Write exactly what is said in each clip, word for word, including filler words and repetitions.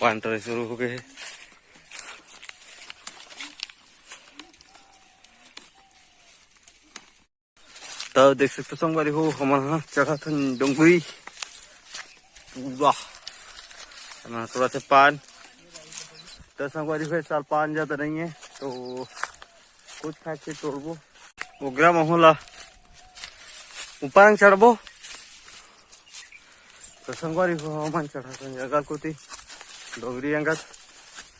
पान टरे शुरू हो गए हे। त देख सकथो संगवारी हो, हमन ह चढ़त हन डोंगरी। वाह, हमन ह तोड़त हे पान। त संगवारी हो, ए साल पान ज्यादा नहीं है, तो कुछ खाए के तोड़बो। ओगरा महू ला ऊपर अंग चढ़बो। त संगवारी हो, हमन चढ़त हन जंगल कोती, डोंगरी अंगत।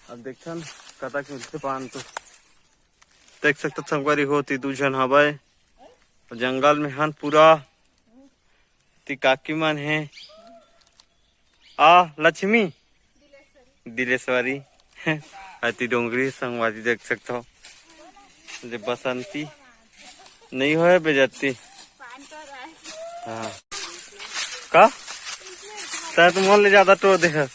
अब देखथन कतक मिलथे पान तो। देख सकथो संगवारी हो, ती दू झन हवय, जंगल में हन पूरा। ती काकी मन हे, आ लक्ष्मी, दिलेश्वरी। अति डोंगरी संगवारी देख सकथो, जे बसंती नहीं होय बेजती। हाँ। का? तै तो मोर ले ज्यादा टोर दे हस।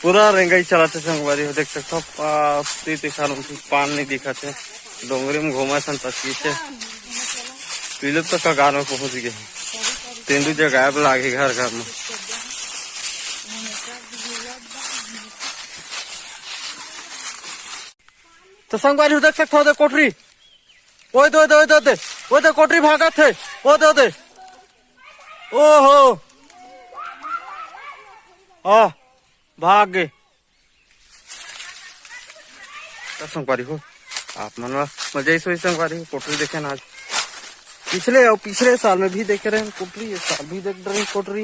पूरा रेंगई चलाथे संगवारी हो, देख सकथो, आ, ती दिखा रहा हूँ, पान नहीं दिखाथे, डोंगरी में घूमा सन तस्वीर से। पीले तो कगार में पहुंच गए, तेंदू जगाए बर लागे घर घर में। तो संगवारी हो देख सकथो, ओदे कोटरी, ओए दे, ओए दे, ओए दे, ओए दे, ओए दे कोटरी भागत हे, ओए दे, ओए दे, ओहो, आ, भाग गे। त संगवारी हो, आप मन ला मजा ही सोई संगवारी हो, कोटरी देखे ना आज। पिछले और पिछले साल में भी देखे रहे कोटरी, इस साल भी देख रहे कोटरी।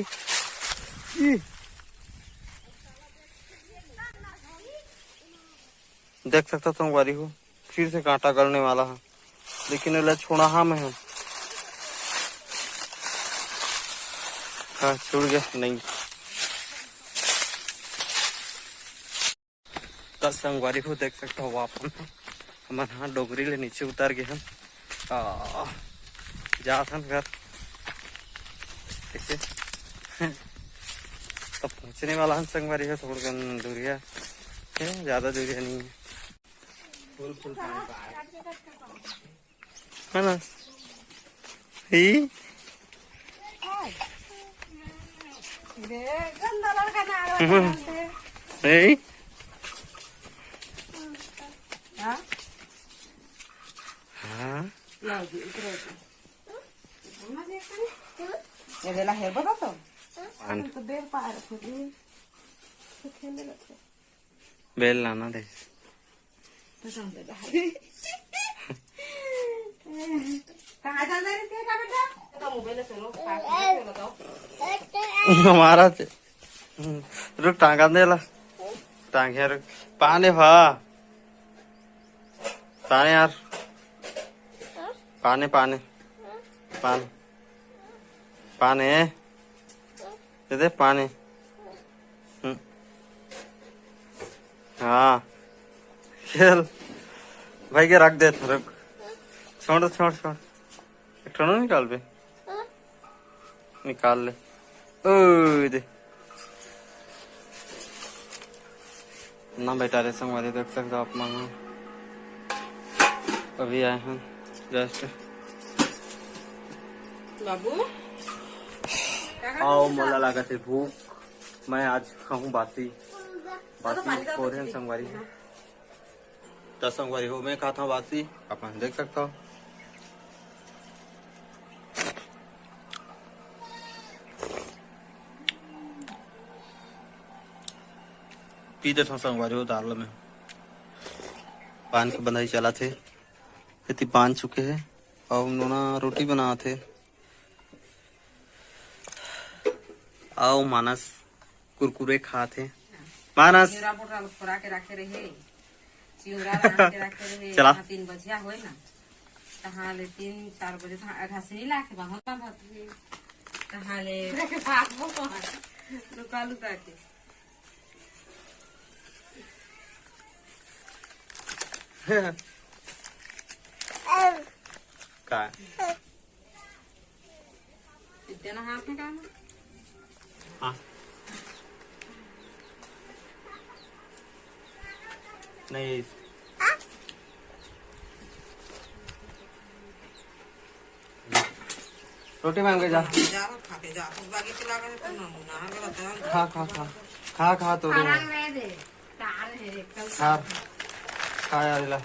ई। देख सकथो संगवारी हो, फिर से कांटा गलने वाला है, लेकिन एला छोड़ा हाँ मैं हम। हाँ, छूट गया, नहीं। त संगवारी हो देख सकथो, वो अपन हमन हाँ डोंगरी ले नीचे उतर गए हन। आ, जात हन घर। देखिए। तब पहुँचने वाला हन संगवारी हो, थोड़ा कन दूरिया है, ज्यादा दूरिया नहीं है। है ना? ई? ए? हाँ? हाँ? ये देला हेर बता तो। आन। तो बेर पार खुदी। तो खेलने लगते। बेल लाना दे। पसंद है। कहाँ जाना है तेरा बेटा? तो मोबाइल से लो, पास में बताओ। हमारा से। रुक, टांगा दे ला। टांगे रुक। पाने भा। पाने यार। पाने, पाने। पाने। पाने। दे दे पाने। हम्म। हाँ। खेल। भाई के रख दे, रुक। छोड़, छोड़, छोड़। एक ठो निकाल बे। निकाल ले। ओ, दे। ना बेटा रे, संगवारी देख सकथो आप मन। अभी आए हैं just। बाबू, आओ, मोला लागत हे भूख। मैं आज खाहूँ बासी, बासी कोरियन संगवारी। त संगवारी हो, मैं खाता हूँ बासी, अपन देख सकता हूँ। पी देथव संगवारी हो दाल में। पान के बंधाई चलत हे। एती पान चुके हे अउ नोना रोटी बनात हे। अउ मानस कुरकुरे खात हे। मानस। चिउरा बोटरा ल फोरा के राखे रहे। चिउरा रांध के राखे रहे। चला। हाँ, तीन बजिया होए ना। तहाँ ले तीन चार बजे तहाँ घासनी लाके बांधत बांधत हे। तहाँ ले के भाग वो लुका लुका के। का? इतना हाथ में का है? हाँ। नहीं। रोटी मांगे जा। जा रहा, खा के जा। तू बाकी चला गए तो ना, ना, ना, ना, ना। खा, खा, खा। खा, खा, तोड़े हैं। खा, खा यार, ला।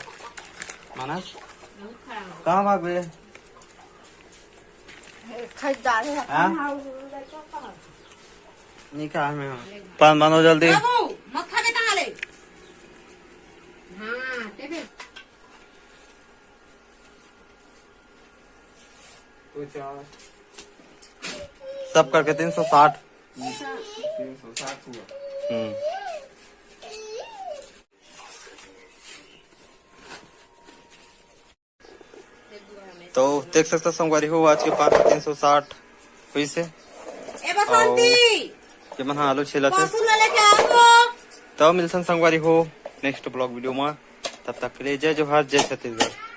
मानस, कहाँ भागबे? खरीदार है। हाँ? नहीं, कहाँ में हो? पान बांधो जल्दी। बाबू, मत खा के कहाँ ले? हाँ, तेरे। सब करके तीन सौ साठ। तीन सौ साठ हुआ। हम्म। तो देख सकता संगवारी हो, आज के पान तीन सौ साठ हुई से। ए बसंती, ये मन हा आलू छीला थे। पसु ला लेके आओ। तो मिलथन संगवारी हो नेक्स्ट ब्लॉग वीडियो में। तब तक के लिए जय जोहार, जय छत्तीसगढ़।